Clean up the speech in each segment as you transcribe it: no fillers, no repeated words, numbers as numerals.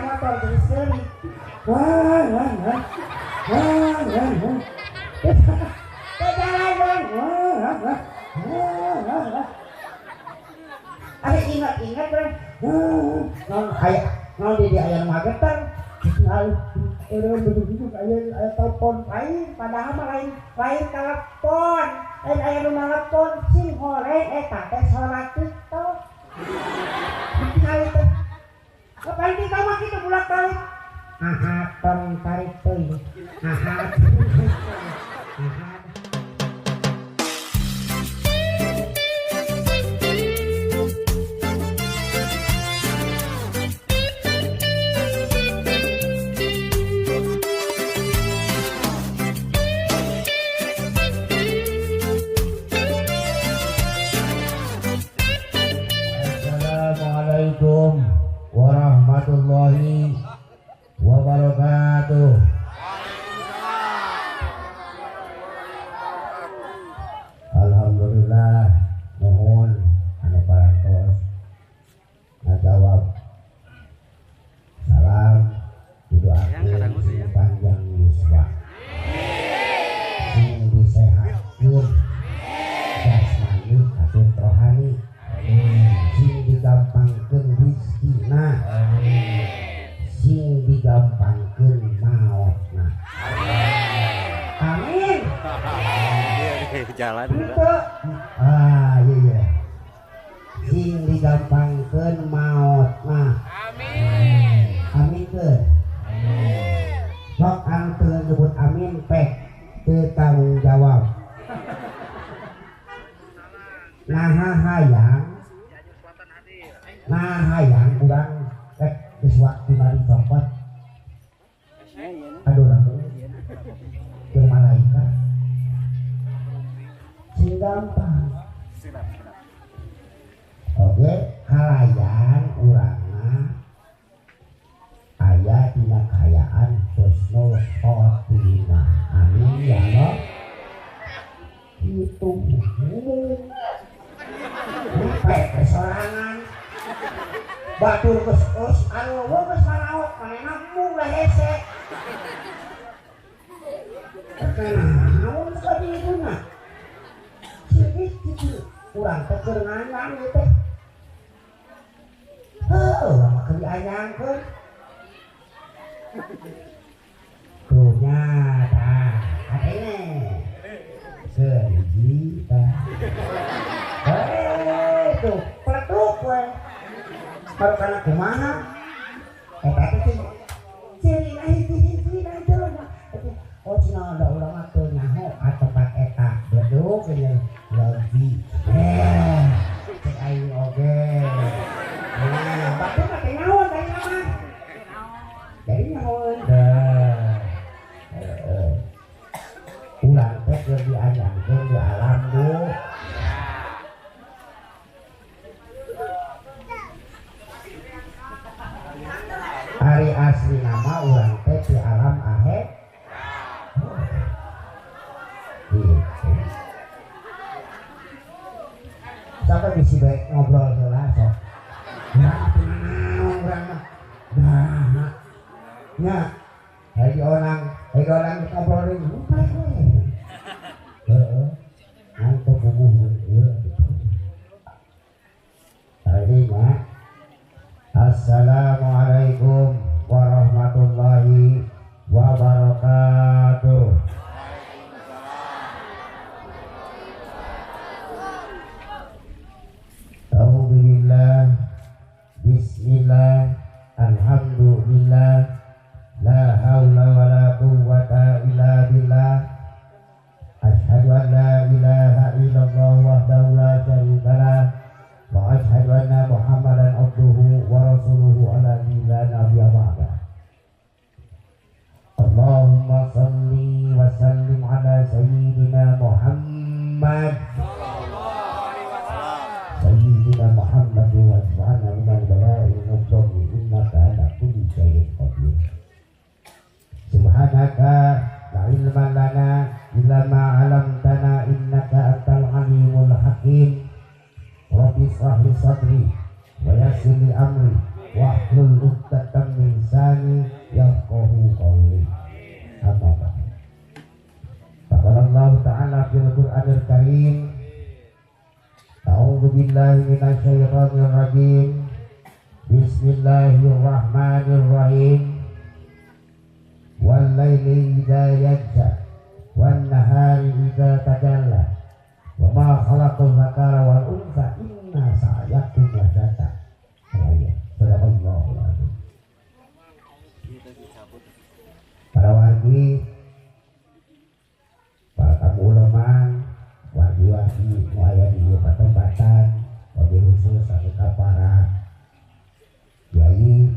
motor jadi seuri. Wah wah wah. Wah wah wah. Jalan wah wah wah. Wah wah. Ari ingat-ingat urang. Non aya non di aya nu ngageter. Lalu urang begitu aya aya telepon lain padahal mah lain lain telepon. Lain aya nu telepon sing horeng eta teh sora TikTok. Kali teh. Kapan kita mah kitu bolak-balik. Aha tong tarik teuing. Aha. Aha. Assalamualaikum warahmatullahi wabarakatuh. Alhamdulillah, nuhun anu parantos ngajawab salam didoakeun sing panjang yuswa, sing disehatkeun jasmani katut rohani, sing digampangkeun rizkina, sing digampangkeun maotna. Amin. Jalan. Ah iya iya. Sing digampangkeun maotna. Amin. Aminkeun. Sok anu teu nyebut amin pek teu tanggung jawab. Naha hayang. Nah hayang urang rek geus waktuna dicopot. Aduh urang keur malaikat. Sing gampang. Oke, kalayan urangna aya dina kaayaan husnul khotimah. Amin ya Allah. Itu pek sorangan. Batur geus geus anu leuweung geus maraot manehna mung hese. Naon ka dieu? Kitu urang teh keur nganyang ieu teh. Heuh, urang mah keur dianyangkeun. Tuh nya tah, kadenge. Sehiji tah. Heuh, tuh peletuk we. Baru kana kumaha? Eta teh cirina hiji-hiji jelema. Oh cenah da urang mah teu nyaho ka tempat eta. Beduk ieu lagi. Cek aing oge. Nah, batur mah teh nyaho teh mah. Jadi nyahoeun dah. Heeh. Urang teh keur dianyangkeun di alam bu. Ari asli nama urang teh di alam akhir. Gitu. Sampai bisi baik ngobrol heula sok. Urang urang mah. Nah, nya lagi orang ngobrol deui lupa we. Heeh. Ngantuk bubuh hungkul gitu. Tadi nya. Assalamualaikum warahmatullahi wabarakatuh. Alhamdulillah, bismillah, alhamdulillah, la haula wala quwwata illa billah. Asyhadu an la ilaha illallah wahdahu la syarika lah wa asyhadu anna Muhammadan abduhu wa rasuluhu alladzi la nabiyya ba'dah. Allahumma salli wa sallim ala sayyidina Muhammad sayyidina Muhammad wa aj'alna minal bala'i mudhri innaka ala kulli syai'in qadir. Subhanaka la ilma lana illa ma 'allamtana innaka antal alimul hakim. Rabbi shrah li sadri wa yassir li amri wahlul 'uqdatam min billahi minasyaitonir rajim. Bismillahirrahmanirrahim. Wal laili idza yaghsha wan nahari idza tajalla wa ma khalaqal dzakara wal untha inna sa'yakum lasyatta. Sadaqallahul azim. Para wargi, para tamu ulama, wargi-wargi nu aya di ieu patempatan, wabil khusus anu ka para kiai,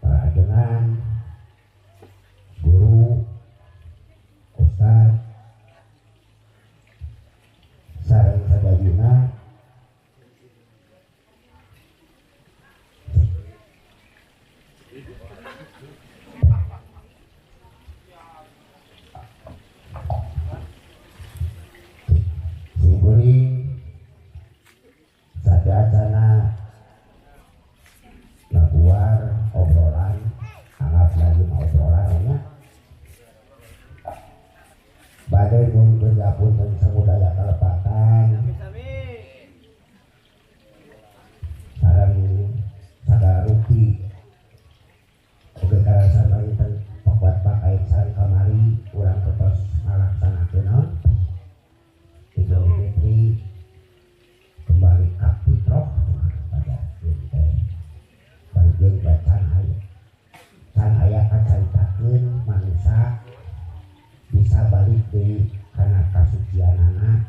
para ajengan, guru, ustad, sareng sadayana simkuring sadayana ngaguar obrolan, anggap lagi mau obrolan nya badai nyuhunkeun dihapunten samudaya kalepatan sareng sagala rupi oge karasan panginten pakuat pakait sareng kamari urang tetos ngalaksanakeun naon Idul Fitri kembali ka fitroh pada teh bari can aya can aya kacaritakeun manusia bisa balik deui kana kasucianana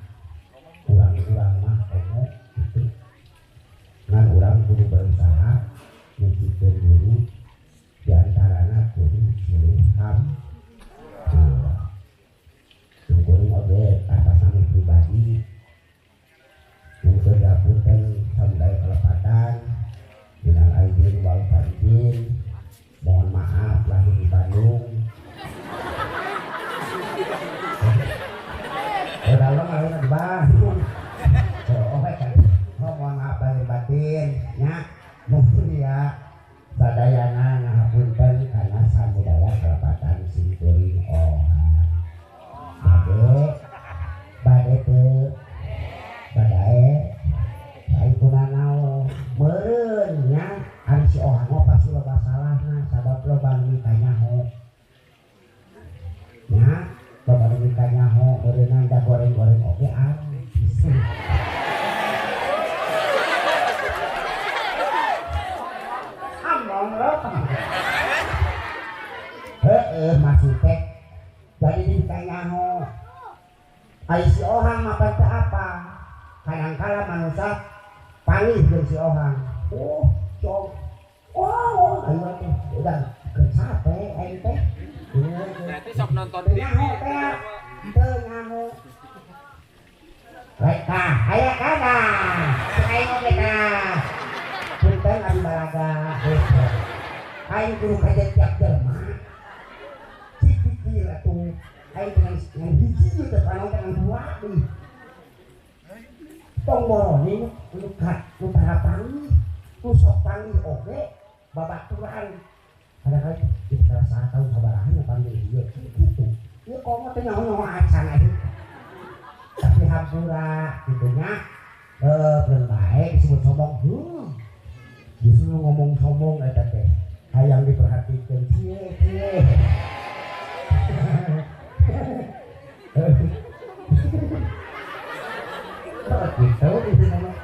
urang-urang mah komo gitu ngan urang kudu berusaha nyucikeun diri diantarana kudu silih hampura. Kuring oge atas nami pribadi nyuhunkeun dihapunten samudaya kalepatan minal aidin wal faizin, mohon maaf lahir di Bandung. Dalam lahir di Bandung. Oh, kan. Oh, mohon maaf lahir batin nya. Muhun ya sadayana ngahapunten kana samudaya kalepatan simkuring oha. Bade bade teu badae lain kunanaon meureun nya ari si ohang mah pasti loba salahna sabab loba nu mikanyaho. Nya loba nu mikanyaho meureunna da goreng-goreng oge alus. Among lo. Heeh masih teh jadi dikanyaho. Ai si ohang mah teu apa? Kadangkala manusia panggih jeung si ohang. Oh, cong. Oh, ayo teh udah capek aing teh. Berarti sok nonton TV. Teu nyaho. Rek tah, aya kana. Aing oge tah. Punten ari balaga. Aing kudu kajeun tiap jelema. Cik pikir atuh. Aing dengan hiji teh panon dengan dua deui. Tong boroni nu tara panggih, nu sok panggih oge babaturan. Kadang-kadang di salah tahun sabaraha nya panggil ieu kitu. Ieu komo teh nyaho-nyaho acan aing. Tapi hampura kitu nya. Belum bae disebut sombong. Justru ngomong sombong eta teh. Hayang diperhatikeun kieu kieu. Gitu itu nama.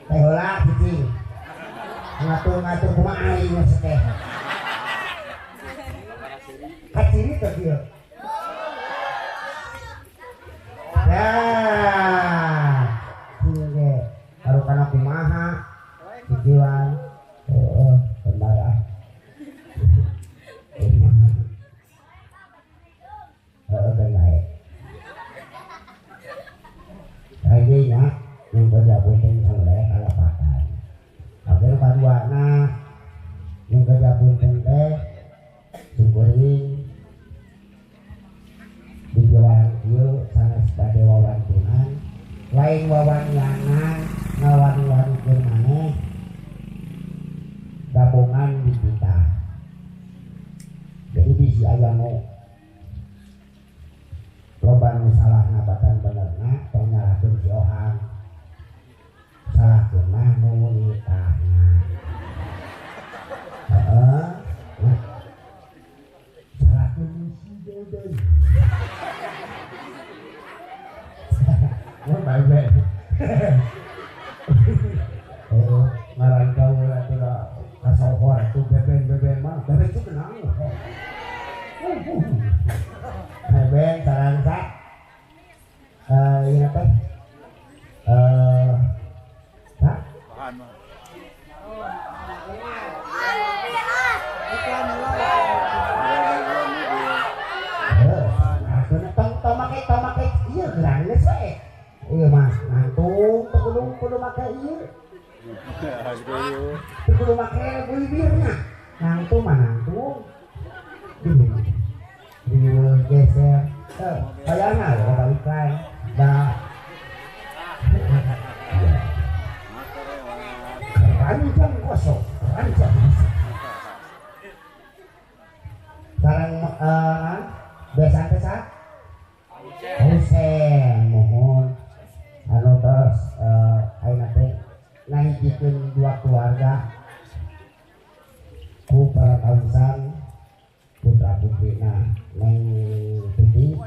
Teh heula cicing. Ngatur-ngatur kumaha aing mah teh. Kaciri teh kieu. Ya. Kieu ge karukana kumaha cicilan. Heeh, benar ah. Heeh, kan bae. Ayeuna nyuhunkeun dihapunten samudaya kalepatan. Akhir kaduana nyuhunkeun dihapunten teh simkuring di jalan ieu sanes bade wawantunan lain wawanianan ngawani-wanikeun maneh gabungan di kita. Jadi bisi aya nu loba nu salahna batan benerna tong nyalahkeun si ohang. Ben sarangsa ieu teh hah? Tong make ieu geura geus we. Ieu mah ngantuk teu kudu make ieu. Teu kudu make bibirnya. Ngantuk mah ngantuk. Riweuh geser. Kayana lo balikan. Da. Keranjang kosong, keranjang kosong. Sareng besan teh sa? Husen mohon anu terus ayeuna teh ngahijikeun dua keluarga ku paratausan putra putrina Neng Tuti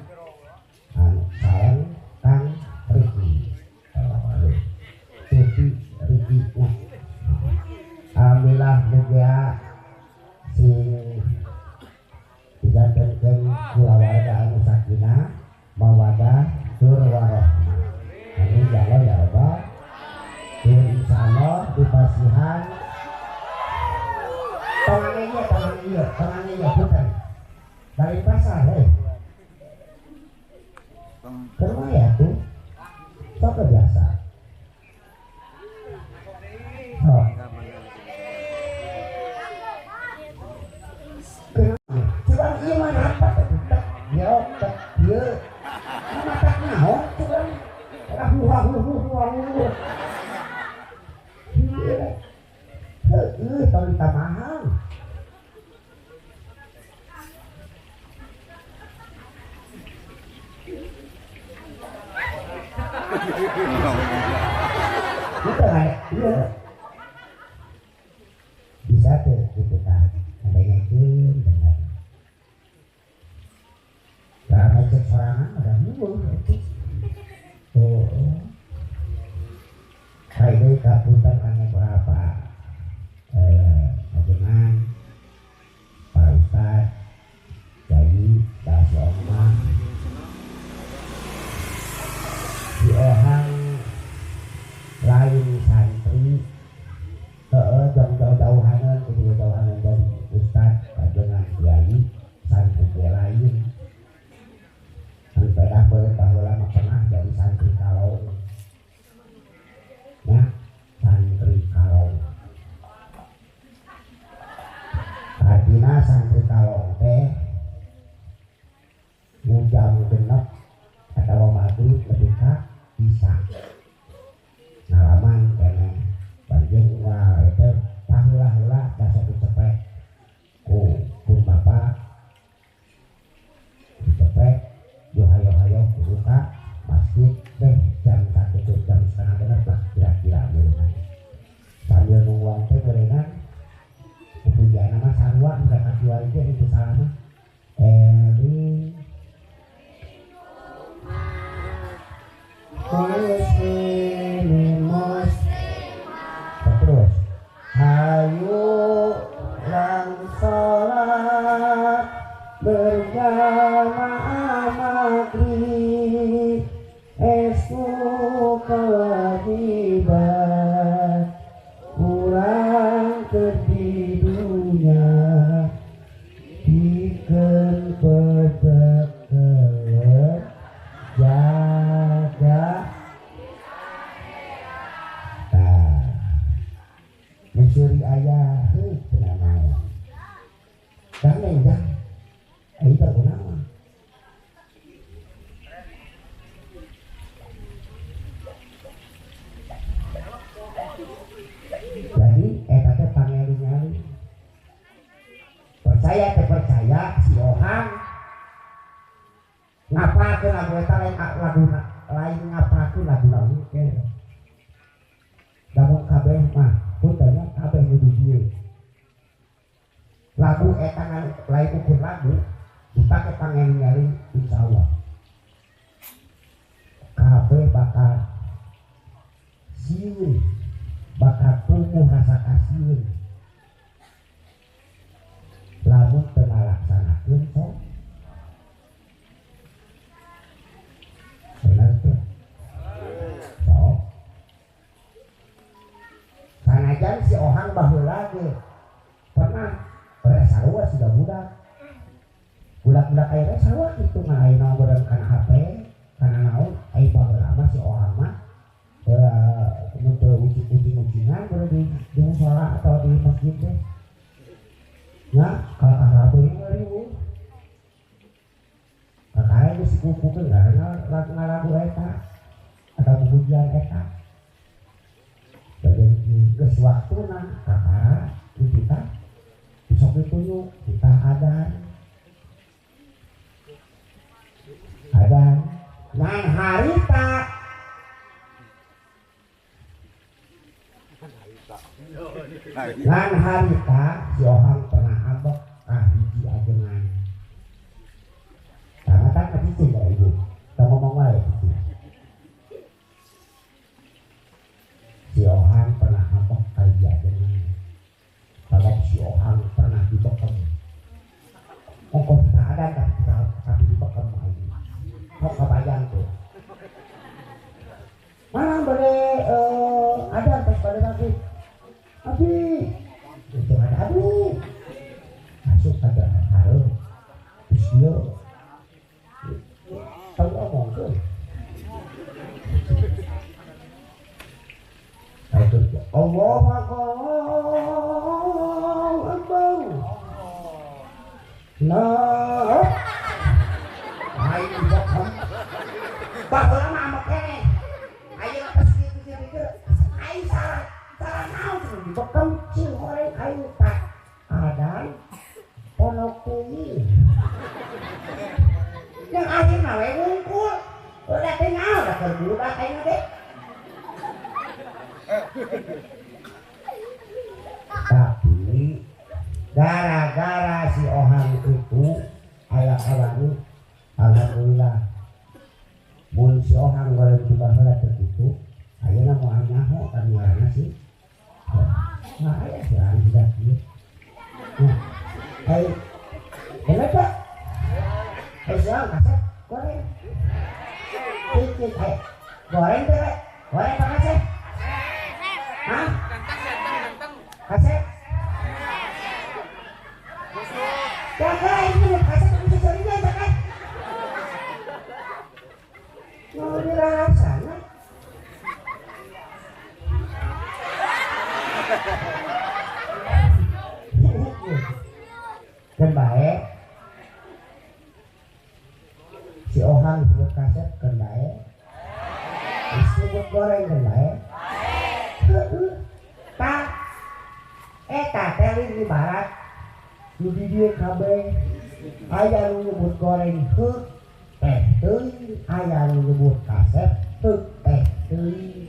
anu sareng Kang Riki. Tuti Riki nah. Alhamdulillah mugia sing dijantenkeun kulawarga anu sakinah mawadah tur warahmah. Amin ya Allah ya Allah. Tur insyaallah dipasihan tongane ieu punten. Dari pasar heuh. Keur ya tuh. Sok biasa. Sok. Coba ieu mah rapat atuh. Yo teh ieu. Mata naon coba. Rahu. Heuh, tong ditamahan. Itu ada, iya. Bisa tuh gitu kan. Ada benar. Karena cek sorangan ada mulu itu. Oh. Kayak kaputan kangge berapa? Ajengan para ustad, kiai, dasi omah. Di ohang lain santri heeh jauh jauh-jauhanan kudu jauhanan dari ustad ajengan kiai santri ge lain. Anu pedah beureum baheula mah pernah jadi santri kalong. Ya, santri kalong. Artina santri kalong teh jam genep atawa maghrib lebih ka bisa. Ngalaman keneh banjing unggal teh paheula-heula basa dicepek ku pun bapak dicepek yo hayo-hayo kudu ka masjid teh jam 1 jam setengah genep lah kira-kira meureunna. Sambil nungguan teh meureunna pupujianna mah sarua udah kajual ge itu salah mah. Eling muslimin terus hayu lang salat berjamaah maghrib esuk kewajiban kurang di dunia bikin pebekelet jaga. Nah, mencuri ayah heuh cenah naon. Dah dah. Ayo teh kunaon. Jadi eta teh pangeling-eling. Percaya teh percaya si Ohang ngapalkeun lagu eta lain lagu lain ngapalkeun lagu lagu ke. Lamun kabeh mah punten nya kabeh kudu ieu. Lagu eta lain ukur lagu dipake pangeling-eling insyaallah. Kabeh bakal sieun, bakal tumbuh rasa kasieun. Lamun teu ngalaksanakeun sok ge pernah ora sarua sudah budak. Budak-budak ayeuna sarua kitu ngan ayeuna bodan kana HP, kana naon, ai baheula mah si Ohang mah mun teu ucing-ucingan kudu di musala atau di masjid teh. Nya kalau rabu ribu. Kakara geus dikukukeun karena ngalagu eta atau pujian eta. Jadi geus waktuna kakara di kita besok ditunjuk kita adan. Adan ngan harita. Ngan harita si Ohang pernah abek ka hiji ajengan. Tamatan ka cicing ya ibu. Teu ngomong wae cicing. Si Ohang pernah abek ka hiji ajengan. Sabab si Ohang pernah dibekem. Ongkoh kita adan tapi dibekem aing. Kok kebayang tuh. Malam bade adan pas bade maghrib. Abi, itu ada abi. Masuk pada harus. Terus dia tahu omong ke. Allahu Akbar, Allahu Akbar. Nah, ayo dibekem. Baheula mah ambek keneh. Ayeuna pas dipikir-pikir, aing salah. Salah naon dibekem cing horeng aing tak adan ponok teuing. Yang akhirna we ngungkul. Udah teh naon da keur budak aing teh. Tapi gara-gara si Ohang itu aya awani alhamdulillah mun si Ohang goreng tiba heula teu kitu ayeuna moal nyaho kan ngaranna si nah aya si Ohang sudah kieu. Nah, ai bener teh? Ai si Ohang kasep goreng. Cicit ai goreng teh goreng apa kasep? Hah? Kasep? Jaga ini kasep itu sorinya jaga. Mau dirasana. Kan bae. Si Ohang disebut kasep kan bae. Disebut goreng kan bae. Heeh. Tah eta teh di barat nu di dieu kabeh aya nu nyebut goreng heuh teh teuing, aya nu nyebut kasep heuh teh teuing.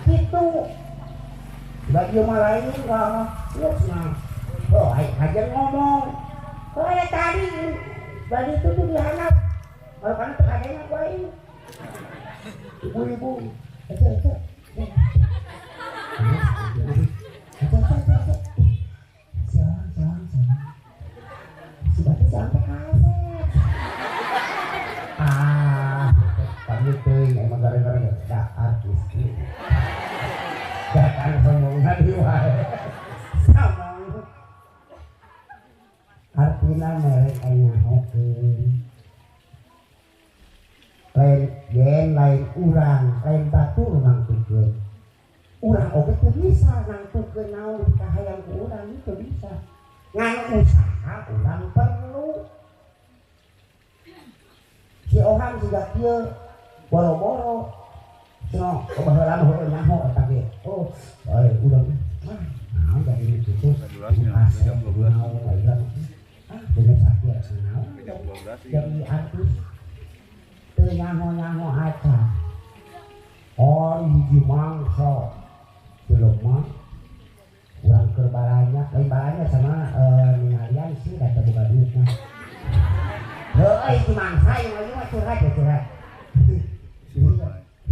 Kitu. Da ieu mah lain ka geus mah. Oh, ai aja ngomong. Oh, aya tadi bari itu tuh dihanap. Kalau kan teu kadena ku aing. Ibu-ibu, eta eta. Si batu sampai kaset. Ah, kami teuing emang gara-gara da artis. Datang sombongan di wae. Sama. Artina merek aing nyahokeun. Lain yen lain urang, lain batur nangtukeun. Urang oge teu bisa nangtukeun naon kahayang ku urang teu bisa. Ngan usaha urang perlu. Si Ohang siga kieu boro-boro. Cenah baheula mah heueuh nyaho eta ge. Oh, euy urang mah naon jadi kitu. Jam 12. Ah, bener sakit naon. Jam 12. Jadi artis teu nyaho-nyaho acan. Oh, hiji mangsa jelema urang keur balanya, lain balanya sama ningalian sih da teu boga duit mah. Heueuh hiji mangsa ieu mah curhat ya curhat.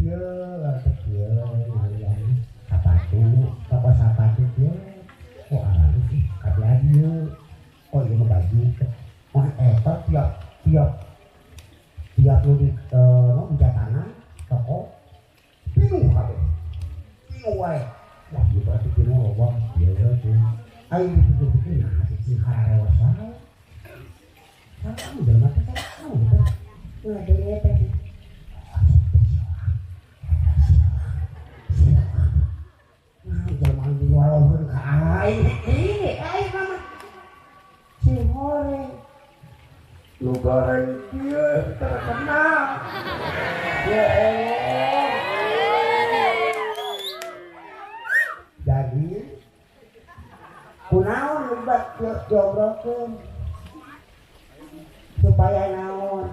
Ieu teh kieu ningalian sapatu, toko sapatu kieu. Oh alus sih, kabeh ieu. Oh ieu mah baju. Oh eta tiap tiap tiap nu di nu ujatana toko pinuh kabeh. Pinuh wae. Wah, ieu berarti pinuh loba. Ieu Aing dipikir-pikir nah si kararewas wae. Salam jelema teh salam gitu. Ulah deui teh. Nah, jelema diwaloheun ka aing. Ini aing mah si horeng. Lu goreng kieu terkenal. Ya Allah. Jadi kunaon lebat diobrolkeun supaya naon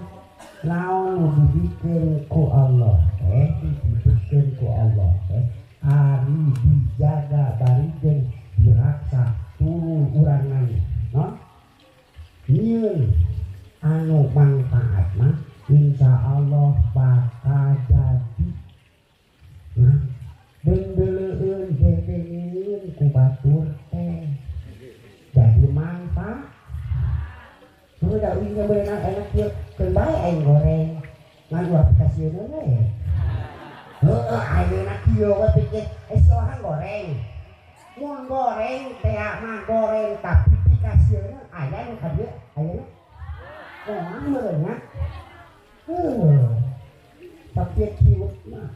naon nu dibikeun ku Allah teh dibikeun ku Allah teh ari dijaga bari jeung diraksa tuluy urang no nyieun anu manfaat mah insya Allah bakal jadi nah dendeleueun dedengeun ku batur teh jadi manfaat. Sudah uingnya berenang enak kieu keun bae aing goreng ngan ulah pikasieun we. Heueuh ayeuna kieu we pikir si orang goreng. Mun goreng teh mah goreng tapi pikasieun aya nu ka dieu ayeuna. Moal meureun nya. Heuh. Tapi kieu mah.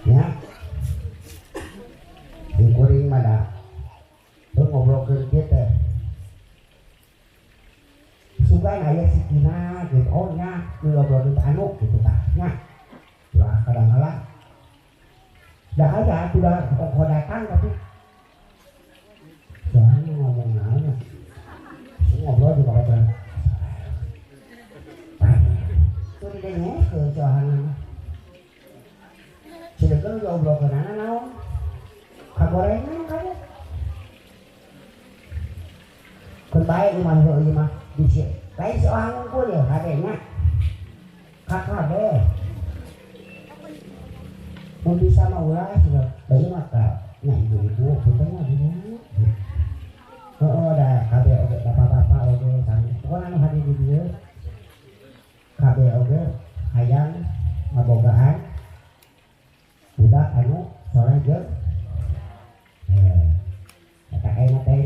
Ya. Kuring mah da teu ngobrolkeun kieu teh. Sugan aya si Tina gitu, oh nya nu ngobrolkeun anu gitu tah nya. Ulah kadang-kala da aya sudah ongko datang tapi jangan ngomong naon. Ngobrol juga kata. Tuh didengekeun soalna. Sedengkeun ngobrolkeunana naon? Kagorengan kamu. Kun bae ieu mah heueuh ieu mah bisi. Lain si orang ngumpul ya kadenya. KKB. Mun bisa mah ulah cenah. Da ieu mah ka nya ibu-ibu punten mah dinya. Heeh da KB oge bapak-bapak oge sami. Pokona anu hadir di dieu KB oge hayang ngabogaan budak anu soleh jeung eta ayeuna teh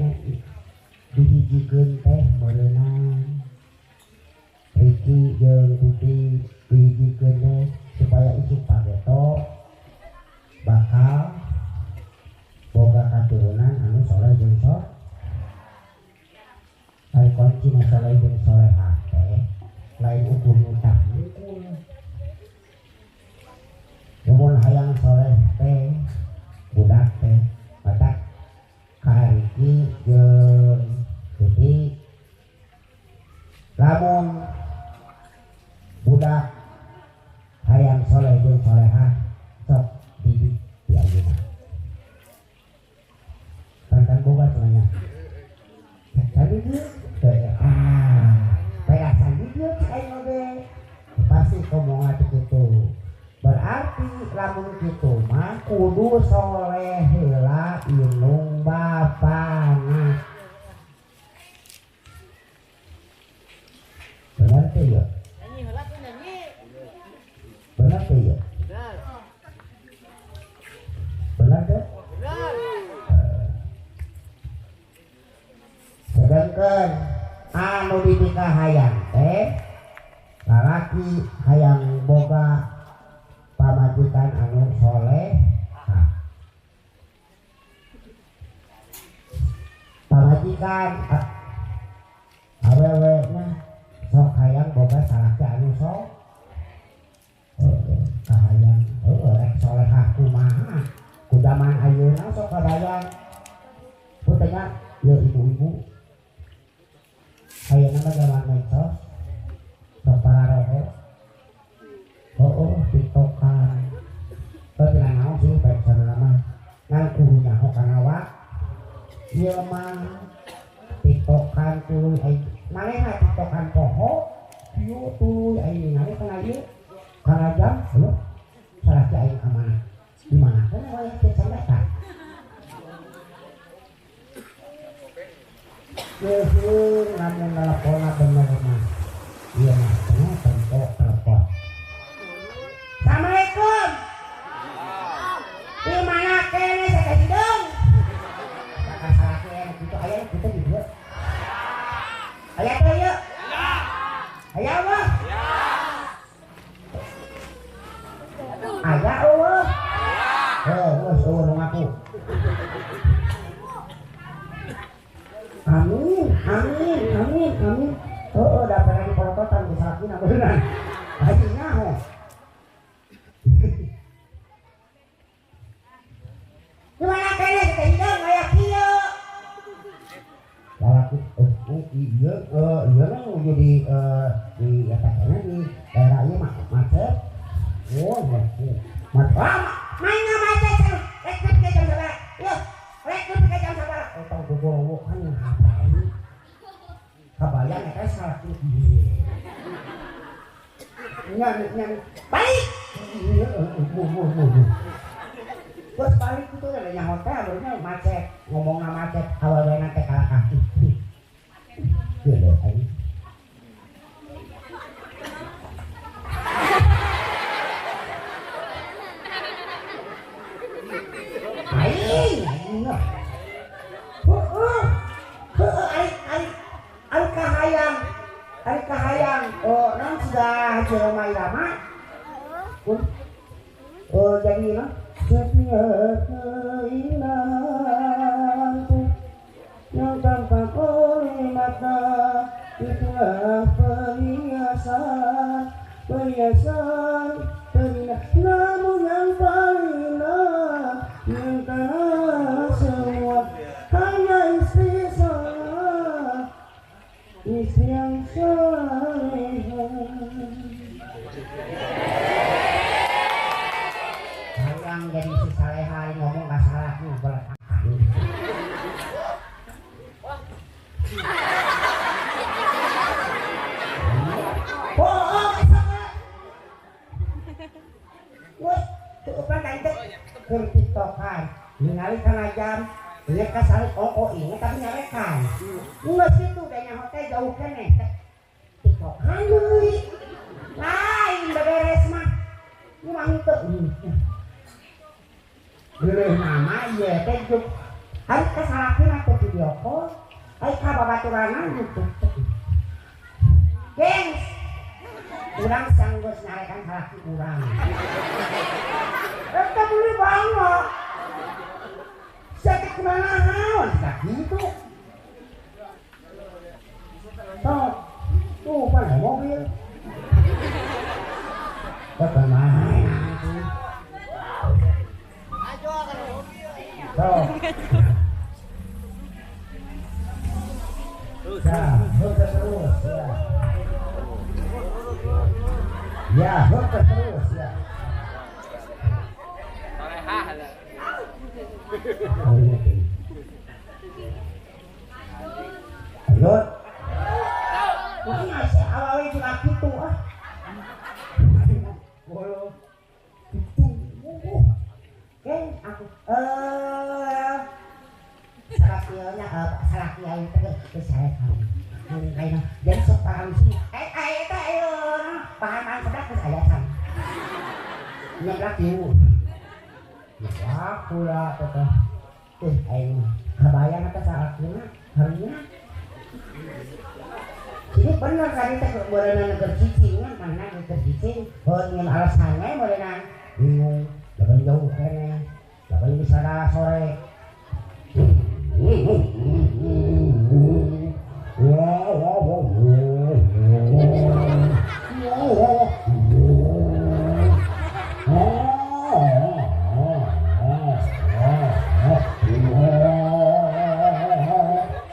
dihijikeun teh meureunang Riki jeung Tuti dihijikeun teh supaya isuk pageto bakal boga katurunan anu soleh jeung soleh. Ari kunci soleh jeung solehah teh lain ukur nutah hungkul. Mun hayang soleh teh budak teh matak ka Riki jeung Tuti lamun budak hayang soleh jeung solehah sok didik di ayeuna pantan boga cenah nya sami dieu teh ah pera sami dieu cik aing oge pasti komo teh kitu. Berarti lamun kitu mah kudu soleh heula indung bapana. Benar teh ya? Nyanyi heula tuh nyanyi. Benar teh ya? Benar. Benar teh? Benar. Sedangkan anu dipikahayang teh lalaki hayang boga pamajikan anu soleh. Pamajikan awewe mah sok hayang boga salaki anu sok kahayang rek solehah kumaha ku zaman ayeuna sok kabayang. Punten nya ieu ibu-ibu ayeuna mah zaman medsos sok pararoho. Oh, tiktokan. Teu tina naon sih baik sarana mah. Ngan kudu nyaho kana wa. Ieu mah tiktokan tuluy aing. Manehna tiktokan poho, ieu tuluy aing ningali kana ieu. Kana jam, heuh. Salaki aing ka mana? Di mana kan wayah teh sandata. Heuh, lamun nelponna bener mah. Ieu mah cenah tempo telepon. Assalamualaikum. eueuh? Heuh, geus eueuh nu ngaku. Amin, amin, amin, amin. Heeh, da pernah diporototan ku salakina beunang. Haji nyaho. Gimana kene teh hideung aya kieu? Lalaki iya iya mah jadi di eta kene di daerah ieu mah macet. Oh, macet. Macet. Main macet rek nepi ka jam sabaraha? Yeuh, rek nepi ka jam sabaraha? Oh, tong gogorowokan ngapain? Kabayang eta salaki. Nya nya balik. Terus balik itu ada yang hotel, barunya macet, ngomongna macet, awalnya teh kalah kaki. Iya deh, ayo. Aing, aing. Heeh. Heeh, aing, aing. Ari kahayang. Ari kahayang. Oh, non sudah Rhoma Irama. Oh, jadi non setiap keinginanku yang tampak oleh mata itulah perhiasan, perhiasan terindah, namun yang paling indah di antara semua hanya istri saya, istri yang saleha. Hayang jadi si saleha ngomong gak salah nih boleh. Oh, wah, tuh kan teh keur tiktokan, ningali kana jam, lihat ka salik oh inget tapi nyarekan. Geus kitu da nyaho teh jauh keneh teh. Tiktokan deui. Lain beberes mah. Ieu mah henteu. Geuleuh nama ieu teh juk. Ari ka salakina teh video call, ari ka babaturanna gitu. Gengs, urang sanggeus nyarekan salaki urang. Eta beli banget. Saya kemana naon tak gitu. Tuh, tuh pan mobil. Bapak main. Tuh. Ya, terus ya. Ya, terus ya. Ayo. Wah, awalnya juga gitu ah. Bolo. Oke, aku salah kieunya salah kiai teh geus sae kamu. Lain jadi sok paham sih. Eta ayeuna pahaman seblak geus aya san. Nyeblak kieu. Ya pula teh. Teh aing kabayang eta salakina harinya. Jadi bener tadi teh beureunana keur cicing mana keur cicing, heuh nyeun alasan we beureunana. Bingung, laban jauh keneh, laban bisa sore.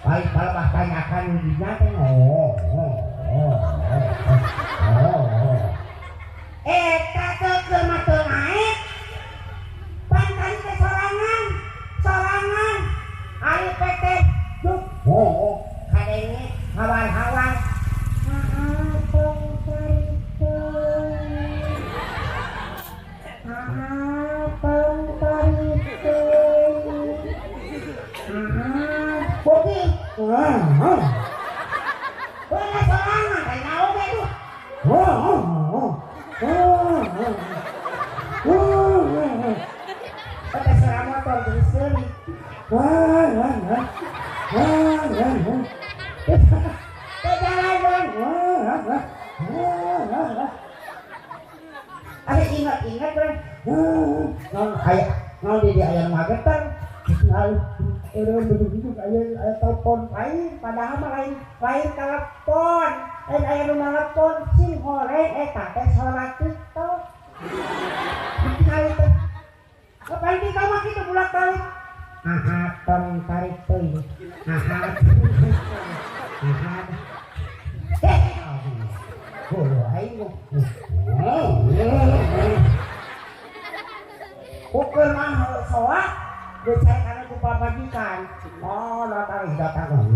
Baik kalau tanyakan dinya teh eta teh keur mah teu naek. Pantan teh sorangan, sorangan. Ari PT juk kadenge hawar-hawar. Ingat-ingat kan, Non aya non di dia aya nu ngageter. Eureun begitu aya aya telepon lain padahal mah lain lain telepon. Lain aya nu telepon sing horeng eta teh salat TikTok. Ditingali teh. Kapan di kamar kitu bolak-balik. Aha, tong tarik teuing. Aha. Aha. Eh. Hulu aing. Ukur mah soak becek kana ku pamajikan. Oh, datang datang.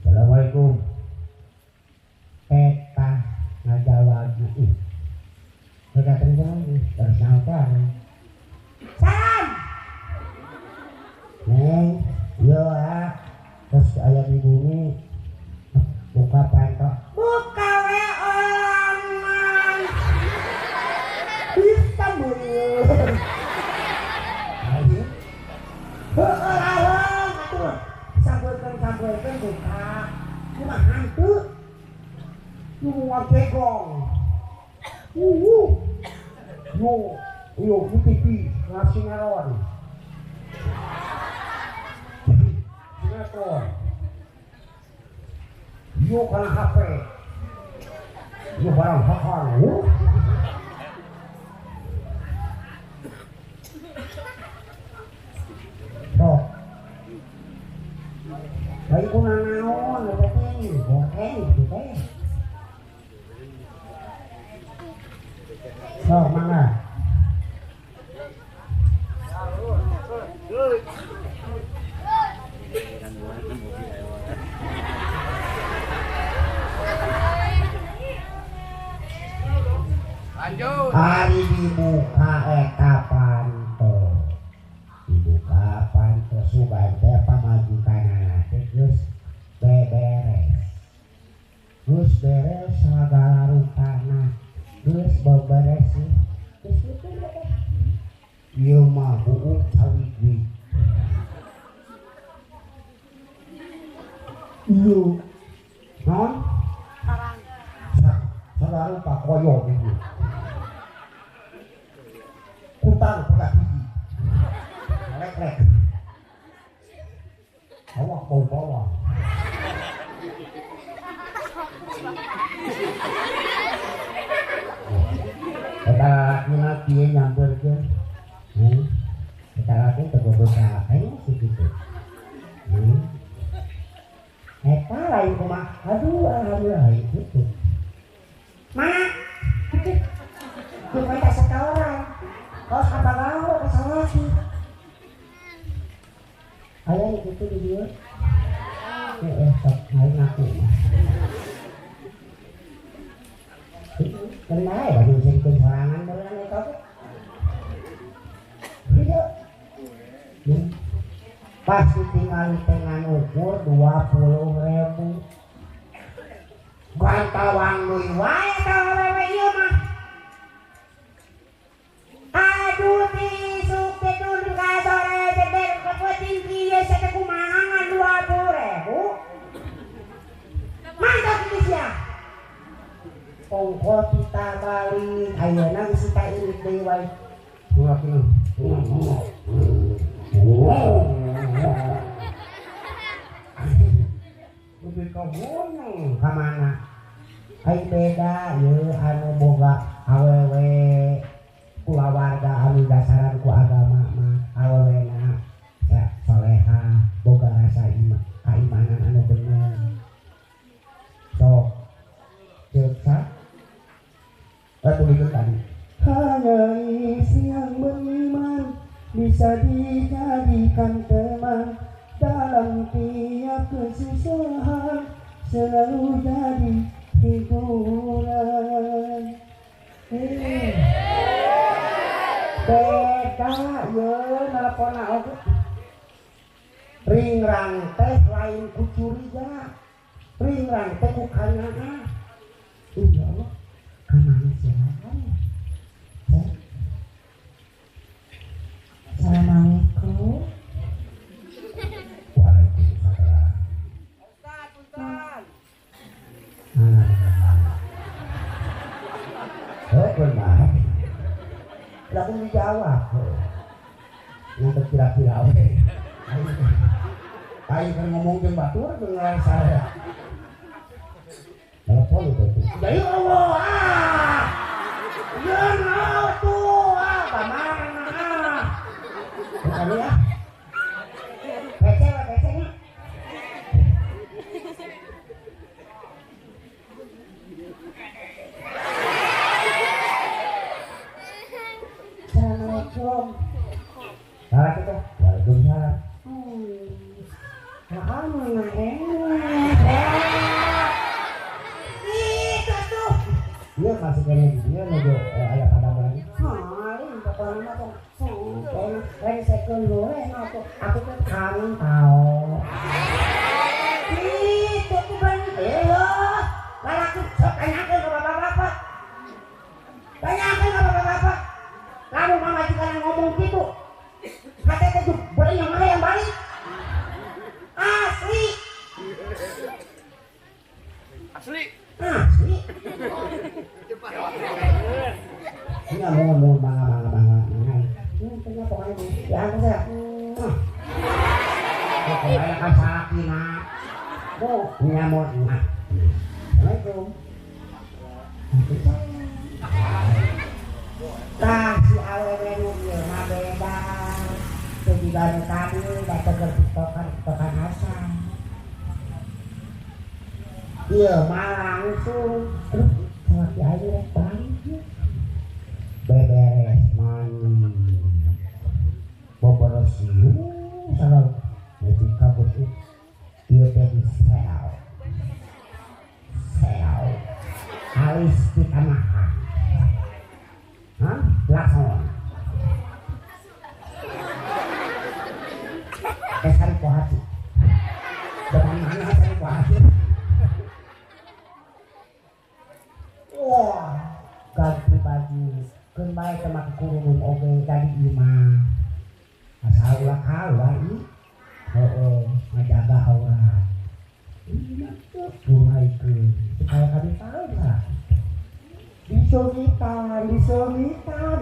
Assalamualaikum. Eta ngajawab ih. Datang ke terus nyawa. Salam. Neng, yo ah. Terus aya di bumi buka panto. Buka we olangan. Bisa bener. Ayo. Heueuh lawan atuh. Sampeurkeun buka. Kumaha hantu? Nu ngagegong. Yo, yo di TV ngasih ngaron. Sinetron. Yo kana HP. Yo barang hakar. Sok. Baik kuna naon eta teh, goreng gitu teh. Sok mangga. Lanjut. Hari dibuka eta panto. Dibuka panto sugan teh pamajikanana teh geus beberes. Geus beres sagala rupana. Geus beberes sih. Geus kitu teh. Ieu mah buuk cawigwig. Ieu naon? Sarang. Sagala rupa koyo ieu. Kutang pegat hiji. Lek-lek. Awak bau bawang. Eta lalakina kieu nyampeurkeun. Eta lalaki teu boga aing sih kitu. Eta lain kumaha? Aduh alhamdulillah kitu. Mana? Kitu. Kumaha teh setoran. Kos apa gawe ka salaki. Aya nu kitu di dieu. Sok aing ngaku. Kan bae baju jengkeun sorangan barusan eta teh. Ieu. Pasti tinggal teh ukur 20.000. Gantawang deui wae ka awewe ieu mah. Aduh tisuk teh turun ka sore jeder ka peuting kieu sae kumaha ngan 20.000. Mantap geus ya. Ongko kita balik ayeuna geus kita irit deui wae. Lebih ka gunung ka mana? Ai beda ieu anu boga awewe kulawarga anu dasaran ku agama mah awewena ya soleha boga rasa iman kaimanan anu bener. Sok ceuk sa tulikeun tadi. Hanya istri yang beriman bisa dijadikan teman dalam tiap kesusahan selalu jadi hiburan. Beda ye nelponna oge. Ringrang teh lain ku curiga. Ringrang teh ku kanaah. Ya Allah, kamana sia? Assalamualaikum. Waalaikumsalam. Ustaz, punten. Oh benar. Lah aku dijawab. Yang kira-kira we. Ayo kan ngomong jeung batur jeung saya. Telepon itu. Ya Allah. Ah. Ya Allah tuh. Ah, kamana ah. Bukan ya. PC nya. Assalamualaikum. Salah kita. Waalaikumsalam. Iya masih kayaknya dia nuju ayah pada lagi. Hai, pokoknya mah tuh. Lain second boleh aku tuh kangen tau. Itu tuh banyak. Lalaki sok tanyakeun ke bapak-bapak. Tanyakeun ke bapak-bapak. Lalu mama juga ngomong gitu. Katanya tuh boleh yang mana yang balik. Asli. Asli. Asli. Ini ngomong bangga. Ini pokoknya ya aku saya. Pokoknya kan salah kina. Oh, nyamur. Assalamualaikum. Tah si awewe nu ieu mah beda. Teu jiga nu tadi da teger tiktokan asal. Ieu mah langsung aduh salaki aing rek balik. Beberes mandi. Boboros salah nepi ka bos ieu teh di sel. Sel. Alis ditamahan. Hah? Lakon. Sari kuhati. Dengan mana sari kuhati? Wah, ganti baju. Keun bae teh make kerudung oge jadi imah. Asal ulah kaluar ih. Heeh, ngajaga aurat. Ieu mah rumaikeun supaya kami tahu lah. Disogitan,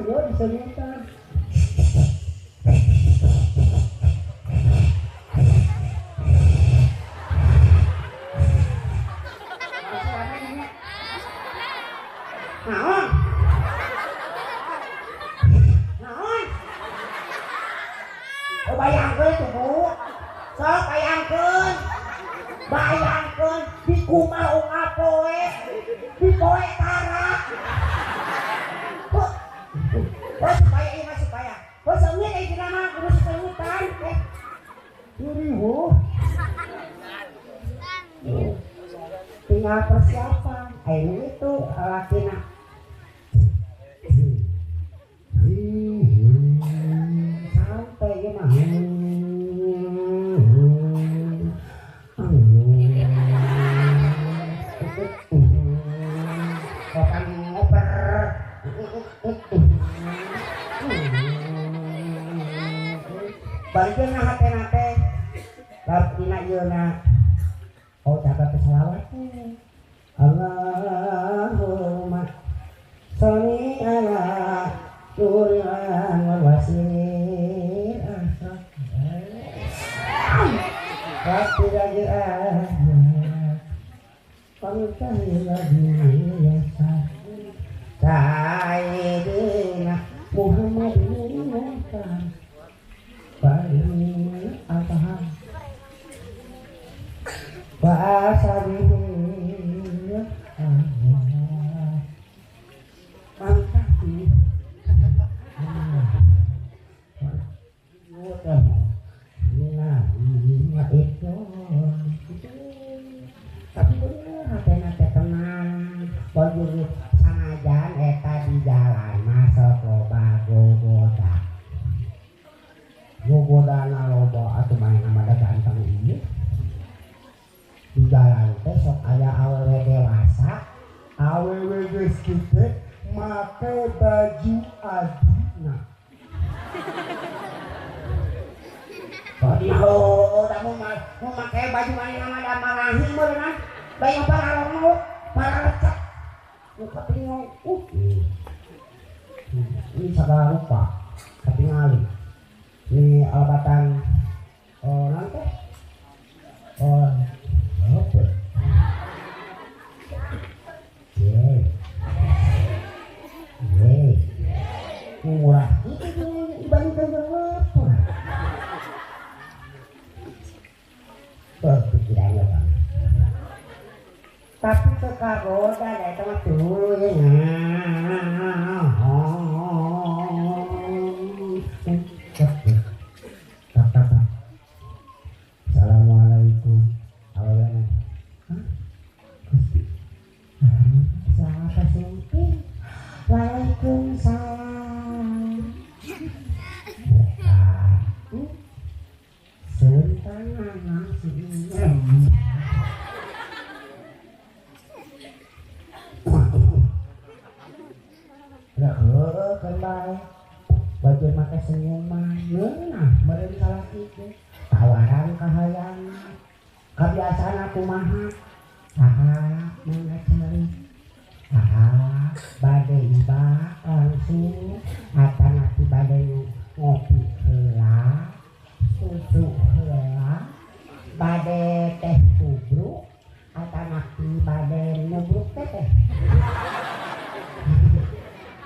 yo disogitan. Naon? Naon? Oh bayangkeun tuh Bu. Sok bayangkeun. Bayangkeun di kumaha unggal poe, di poe tara. Oh supaya ieu mah supaya. Oh seungit euy dina mah kudu seungitan teh. Diriwuh. Tinggal persiapan. Ayo itu lakina. Sampai ieu mah. Kokan ngoper. Balikeun na hatena teh. Dina ieu na. Oh catat selawat teh. Allahumma sholli ala nuril anwar wasir asraf Rabbi raja'ah Sayyidina Muhammadin Mukhtar Bali Al-Tahar Wa asabihi tapi bener hatena teh tenang bojur sanajan eta di jalan masuk loba gogoda gogodana loba atuh manehna mah ganteng ieu di jalan teh sok aya awewe dewasa awewe geus gede make baju adina. Oh, dah mau pakai baju mana nama dah marahin berenang, bayang para romo, para lecek, muka telinga, segala rupa ketingali ini alabatan nanti apa murah itu dibandingkan berapa pikirannya bang tapi kekagoda datang dulu ya. Assalamualaikum. Awalnya, siapa sih? Waalaikumsalam. Baju make senyuman ngeunah meureun salaki teh tawaran kahayang kabiasaan kumaha saha mangga cari saha bade ibah langsung atanapi bade ngopi heula susu heula bade teh tubruk atanapi bade nubruk teh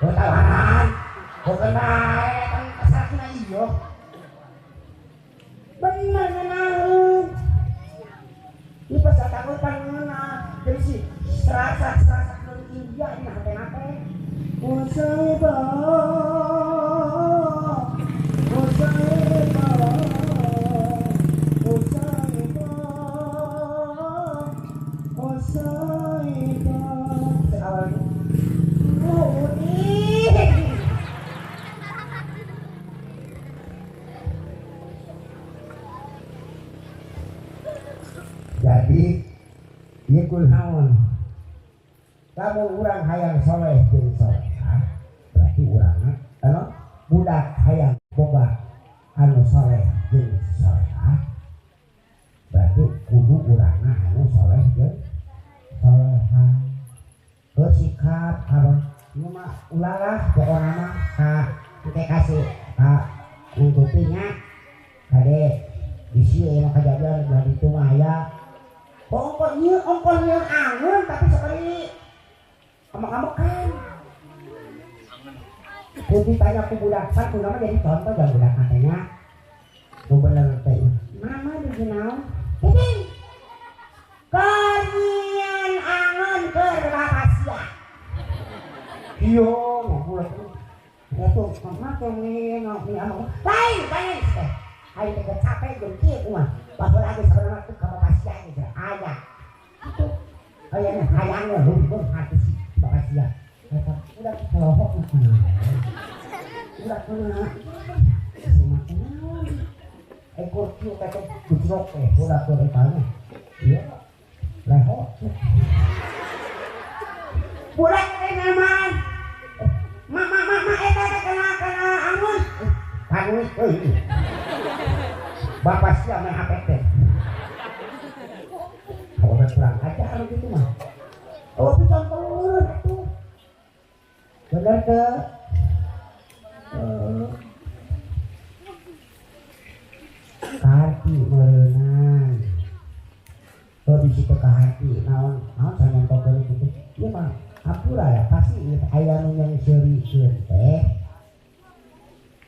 oh tawaran bukan baik kan kesakina iyo bener ngenaheun ini pas takut pangeuna jadi si serasa serasa India ini hate-hate musibah musibah musibah musibah awalnya jadi ieu kunaon lamun urang hayang soleh jeung solehah berarti urangna anu budak hayang boga anu soleh jeung solehah berarti kudu urangna anu soleh jeung solehah. Heuh sikap abang ieu mah ulalah pokona mah ka engke kasih ka ngikuti nya kade bisi aya kajadian ulah ditu mah aya ongkoh ieu ongkoh ieu angeun tapi sekali amak-amakan kudu tanya ku budak pan kudu mah jadi contoh jangan budak katanya nu bener teh mama di naon ini kanyian angeun keur rahasia ieu ngobrol itu mama teh ngopi amak lain lain teh ayo teh capek jeung kieu mah baheula lagi sabenerna teh ka bapak sia gitu aya itu aya hayangna luhur hati si bapak sia eta udah kelohok mah udah kunaon si mah ekor kieu teh gejrok teh udah teh eta mah ieu leho budak teh nyaman mak mak mak mak eta teh kena kena angus panuit euy bapak siap main HP teh kalau kurang ajar gitu mah oh itu contoh atuh bener ke kaharti meureunan oh bisi teu kaharti naon naon sanyontokeun kitu ieu mah hampura ya pasti aya nu nyeungseurikeun teh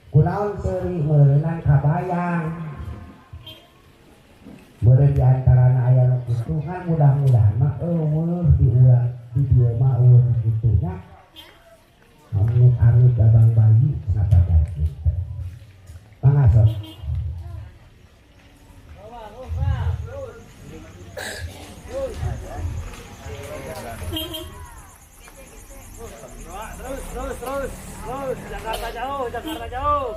kunaon seuri meureunan kabayang meureun di antarana aya nu kitu kan mudah-mudahan mah eueuh di urang di dieu mah eueuh kitu nya amit-amit abang bayi kenapa jadi mangga sok. Terus terus terus terus Jakarta jauh Jakarta jauh.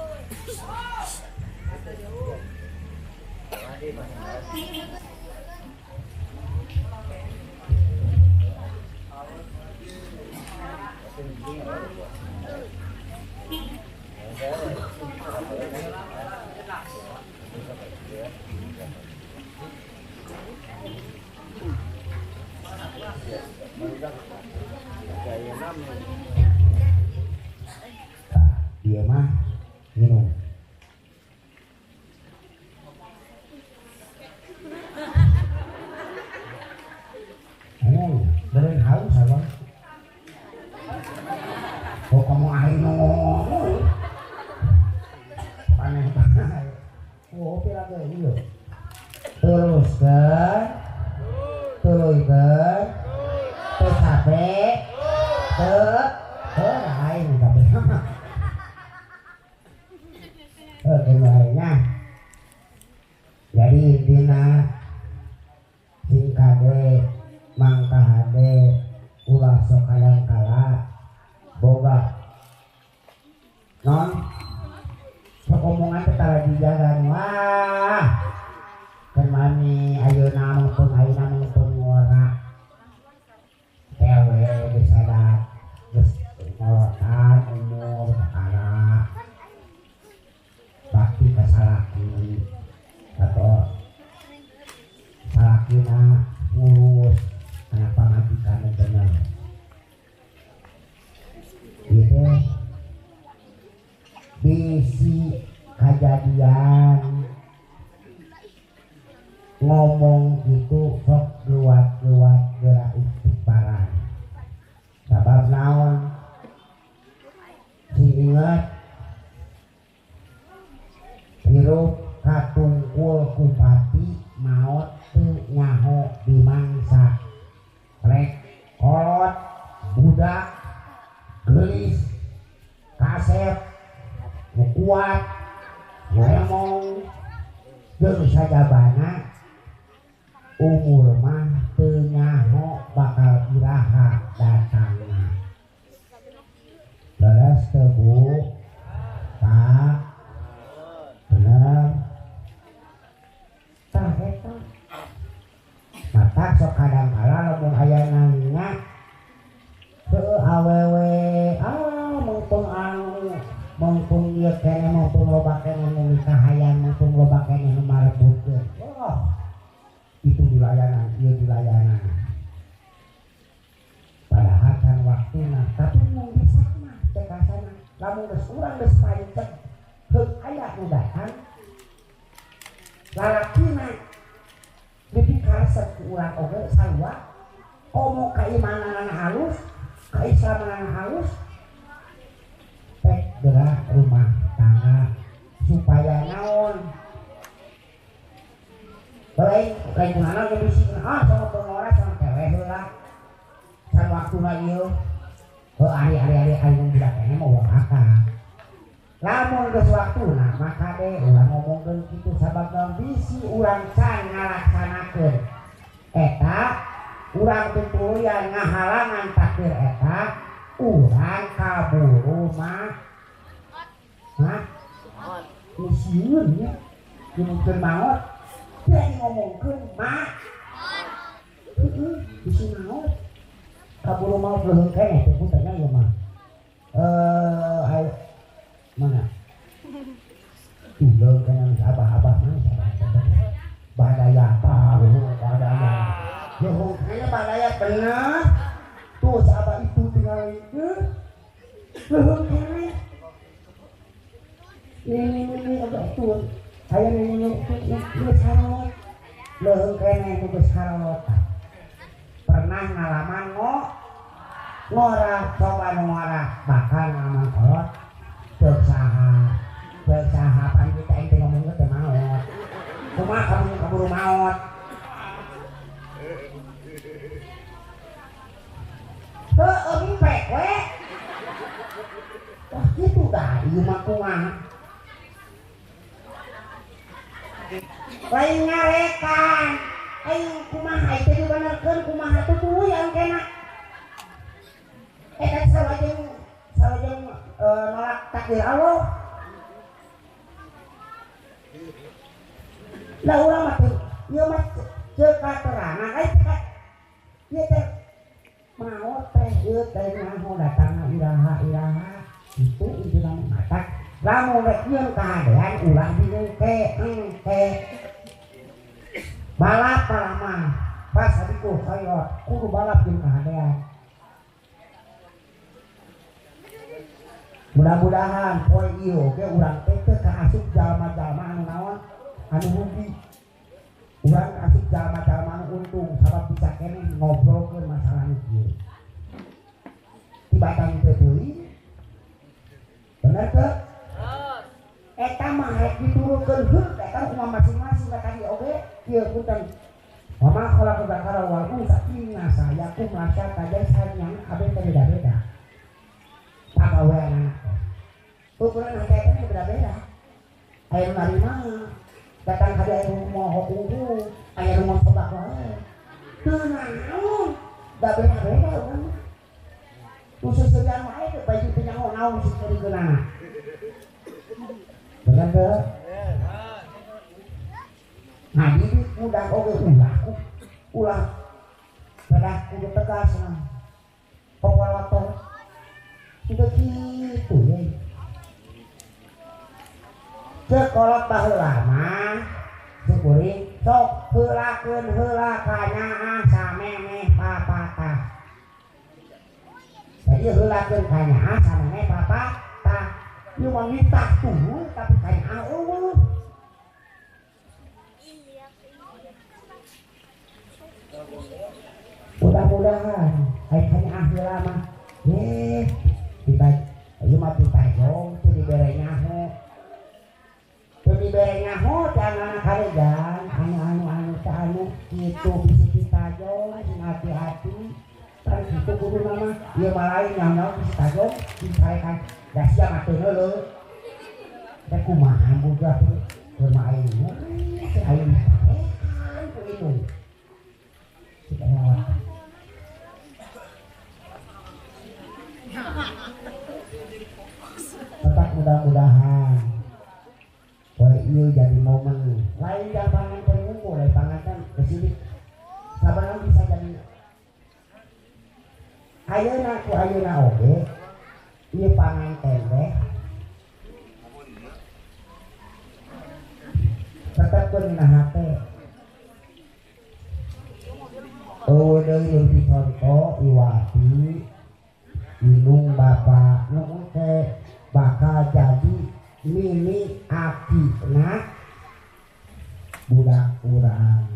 Dia mah minum. Ayo, beren haus abang. Oh kamu air ngomong. Aneh banget. Oh, pira ge ieu. Teruskeun. Tuluykeun. Teu sabe. Teu teu lain kabeh. Oke, lainnya. Jadi intina sing kade mangkahade ulah sok kadang kala boga non sok omongan teh tara dijagan wah kan mami ayeuna mangpun ngora tewe geus sadat geus ngolotan umur kakara bakti ka salaki atau salakina ngurus anak pamajikan bener ieu teh bisi kajadian ngomong gitu sok luat-luat geura istighfaran sabab naon sing inget hirup katungkul kupati maot teu nyaho dimangsa rek kolot budak geulis kasep nu kuat lemong jeung sajabana umur mah teu nyaho bakal iraha datangna. Leres teu Bu? Pak? Bener? Tah eta. Matak sok kadang kala lamun aya nanya heueuh awewe ah mumpung anu mumpung ieu keneh mumpung loba keneh nu mikahayan mumpung loba keneh nu marebutkeun. Oh, itu dilayanan, ieu dilayanan. Padahal kan waktuna, tapi mun bisa mah cek kasana. Lamun geus urang geus pancet heuk aya nu datang lalakina dipikaresep ku urang oge sarua komo kaimananana halus, kaislamanana halus pek gerak rumah tangga supaya naon lain lain kunana ge bisi ah sama pengora sama keleh heula can waktuna ieu heuh ari-ari ari budak keneh mah ulah akal lamun geus waktuna maka de urang ngomongkeun kitu sabab naon bisi urang can ngalaksanakeun eta urang tutuluyan ngahalangan takdir eta urang kaburu mah hah sieun nya ngomongkeun maot teu ngomongkeun mah heueuh bisi maot kaburu maot leuheung keneh teh punten ieu mah ayo mana tuh leuheung keneh abah-abah mana abah badaya tahu badaya leuheung keneh badaya bener tuh sahabat itu tinggal itu leuheung keneh ini abah tuh aya nu geus harolot leuheung keneh nu geus harolot pernah ngalaman ngora coba nu ngora bakal ngalaman kolot teu saha pan kita ente ngomong teh maot kumaha kamu kaburu maot heueuh mipek we wah kitu dah ieu mah kumaha lain ngarekan aing kumaha itu dibenerkeun kumaha tutuluyan kena eta sarua jeung nolak takdir Allah lah urang mah teu ieu mah ceuk katerangan ai teh ieu teh maot teh ieu teh nyaho datangna iraha-iraha itu intina matak lamun rek yeun kahadean ulah diengke engke balap mah pas abiku khairat kudu balap jeung kahadean. Mudah-mudahan poe ieu oge urang teh teu kaasup jalma-jalma anu naon anu rugi. Urang asup jalma-jalma anu untung sabab bisa keneh ngobrolkeun masalah nu kieu. Tibatan teu deui. Bener teu? Eta mah rek diturunkeun heuh eta kumaha masing-masing ka tadi oge kieu punten. Wa ma khalaqa dzakara wal unsa inna sa'yakum lasyata jadi sayang kabeh teh beda-beda. Pagawean anak teh. Ukuran hati teh beda-beda. Aya nu narima datang ka dieu aya nu moho unggul, aya nu moho wae. Teu naon, da beda-beda urang mah. Nu seuseurian wae teh baju teh nyaho naon seuseurikeunana. Bener teu? Nah, jadi udah oge ulah ulah pada kudu tegas mah. Pokoknya itu gitu ya. Sekolah baheula mah syukurin sok heulakeun heula kanyaah samemeh papatah. Jadi heulakeun kanyaah samemeh papatah. Ieu mah nitah tuh tapi kanyaah eueuh. Mudah-mudahan aya kanyaah heula mah kita ieu mah pitajong teu dibere nyaho. Teu dibere nyaho teh anak karegan anu anu anu teh anu kitu bisi pitajong sing hati-hati. Kan kitu kudu mah ieu mah lain nyaho bisi tajong dicarekan da sia mah teu heuleuh. Teh kumaha budak keur mah aing teh aing kan ku indung. Tetap mudah-mudahan poe ieu jadi momen lain jang panganten ngumpul lain panganten kesini sabarang bisa jadi ayeuna ku ayeuna oge ieu panganten teh tetepkeun dina hate. Oh deui leuwih conto Iwati indung bapak nu teh bakal jadi mimi akina budak urang.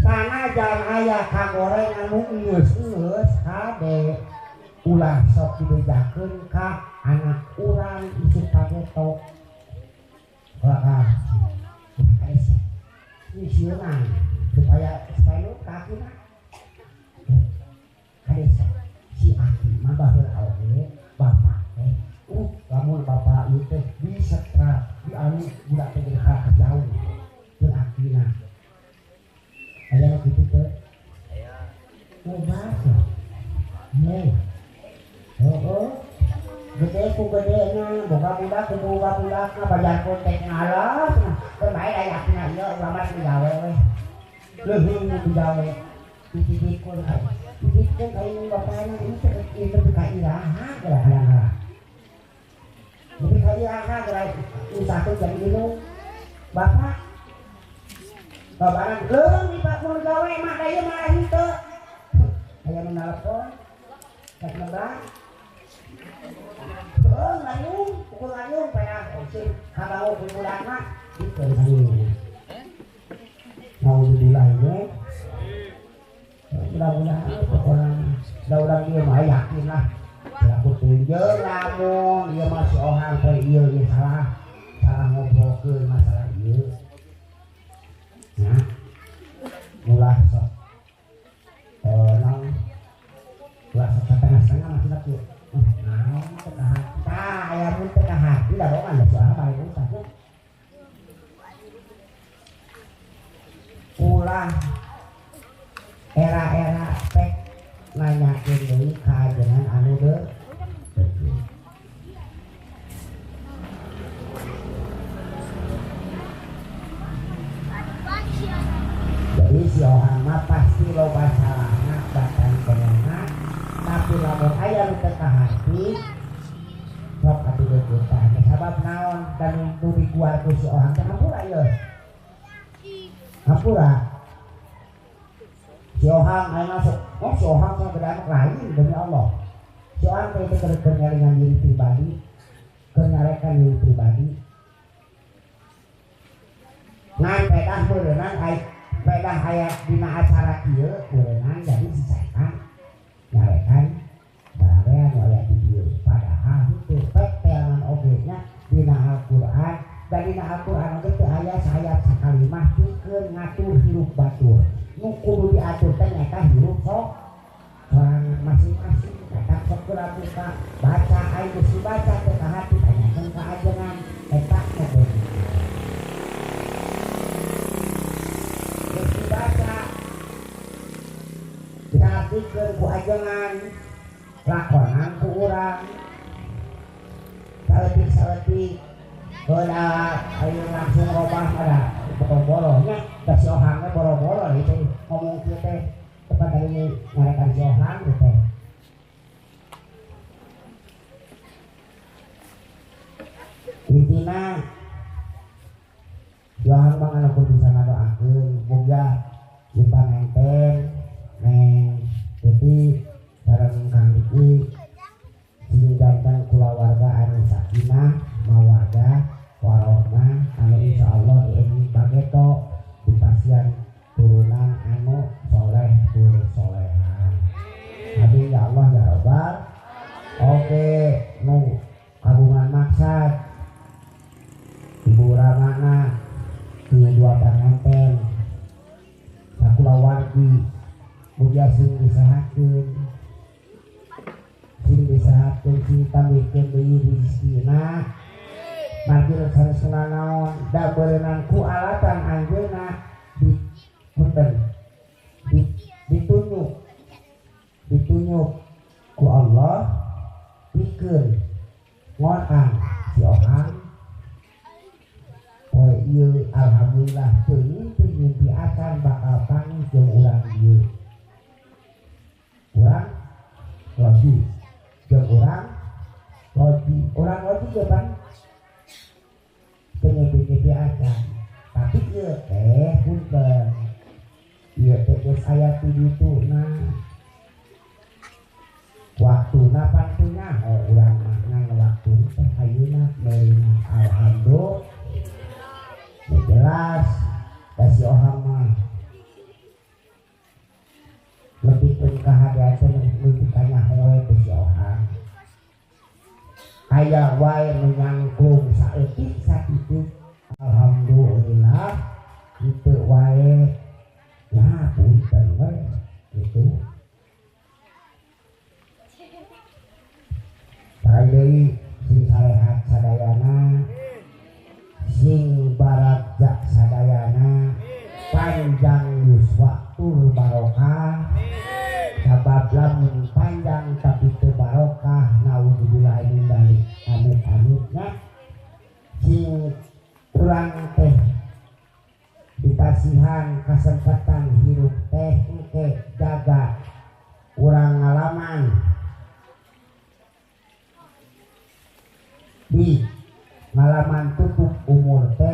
Sanajan aya kagoreng anu geus-geus kade ulah sok dibejakeun ka anak urang isuk pagetok. Heeh. Misionan supaya supaya nu kakina. Kade si aki mah baheula oge bapak teh lamun bapak ieu teh disetrap dianu budak teh jadi kalah jauh jeung akina. Aya nu kitu teh? Aya. Loba teh. Heuh. Heuh. Gede ku gedena, boga budak ku boga budakna bajarkeun teh ngalah cenah. Keun bae aya akina ieu urang mah digawe we. Leuheung nu digawe. Dititikeun dititikeun ka indung bapana ieu teh ieu teh ka iraha geura kadang-kadang. Jadi ka iraha geura satu jadi indung bapak. Babaran leuheung di pak kudu gawe mah da ieu mah henteu. Aya nu nalepon rek nebang. Heuh ngayung, pukul ngayung payah sing kabawa ku budakna dikeun ngayung. Naudzubillah ini. Mudah-mudahan orang da urang ieu mah yakin lah. Laku tunjeung lamun ieu mah si ohang teh ieu ieu salah salah ngobrolkeun masalah ieu. Nah, ulah sok naon ulah sok satengah-setengah maksudna kieu. Naon teu ka hati. Tah aya mun teu ka hati da bohongan da soalna balik usah. Ulah era-era pek nanyakeun deui ka ajengan anu deui. Jadi si ohang mah pasti loba salahna batan kenena, tapi lamun aya nu teu ka hati sok atuh deukeut tah. Sabab naon dan nu diguar ku si ohang teh hampura ieu. Hampura. Si ohang aya masuk, oh si ohang teh beda anak lain demi Allah. Si ohang teh teu keur ngelingan diri pribadi. Keur nyarekan diri pribadi. Ngan pedah beureunan ai pedah aya dina acara ieu beureunan jadi si setan nyarekan barabean nu aya di dieu. Padahal henteu pek teangan oge nya dina Al-Qur'an. Da dina Al-Qur'an oge teu aya saayat sakalimah pikeun ngatur hirup batur. Nu kudu diatur teh nyaeta hirup sok sorangan masing-masing. Datang sok geura buka baca ai geus dibaca teh ka hati tanyakeun ka ajengan eta nu bener. Geus dibaca diartikeun ku ajengan lakonan ku urang saeutik-saeutik heula ayo langsung robah ada boro-boro nya da si Ohang ge boro-boro itu ngomong kieu teh tepat dari ngarekan si Ohang gitu. Intina si Ohang mah anu kudu bisa ngadoakeun muga ieu panganten Neng Teti sareng Kang Diki sing janten kulawarga anu sakinah mawaddah warahmah anu insyaallah dieu bageto dipasian turunan anu soleh tur solehan. Amin ya Allah ya Rabbal. Oke nu kagungan maksad Ibu Ramana di dua panganten sakulawargi mugia sing disehatkeun sing disehatkeun sing tambihkeun deui rezekina margi sanesna naon da beureunan ku alatan anjeunna di punten ditunjuk ditunjuk ku Allah pikeun ngonang si Ohang poe ieu alhamdulillah teu mimpi-mimpi acan bakal panggih jeung urang ieu urang loji jeung urang loji ge pan teu mimpi-mimpi acan tapi ieu teh punten ieu teh geus aya ti dituna waktuna pan teu nyaho urang mah ngan waktu teh ayeuna meulina alhamdulillah jelas da si Ohang mah lebih ka hade lebih ka nyaho we si Ohang aya wae nu nyangklung saeutik sakitu alhamdulillah kitu wae ya punten we kitu. Sekali deui sing sarehat sadayana sing barajak sadayana panjang yuswa tur barokah sabab lamun panjang tapi teu barokah naudzubillah min dzalik amit-amitnya sing urang teh dipasihan kasempatan hirup teh engke jaga urang ngalaman di ngalaman tutup umur teh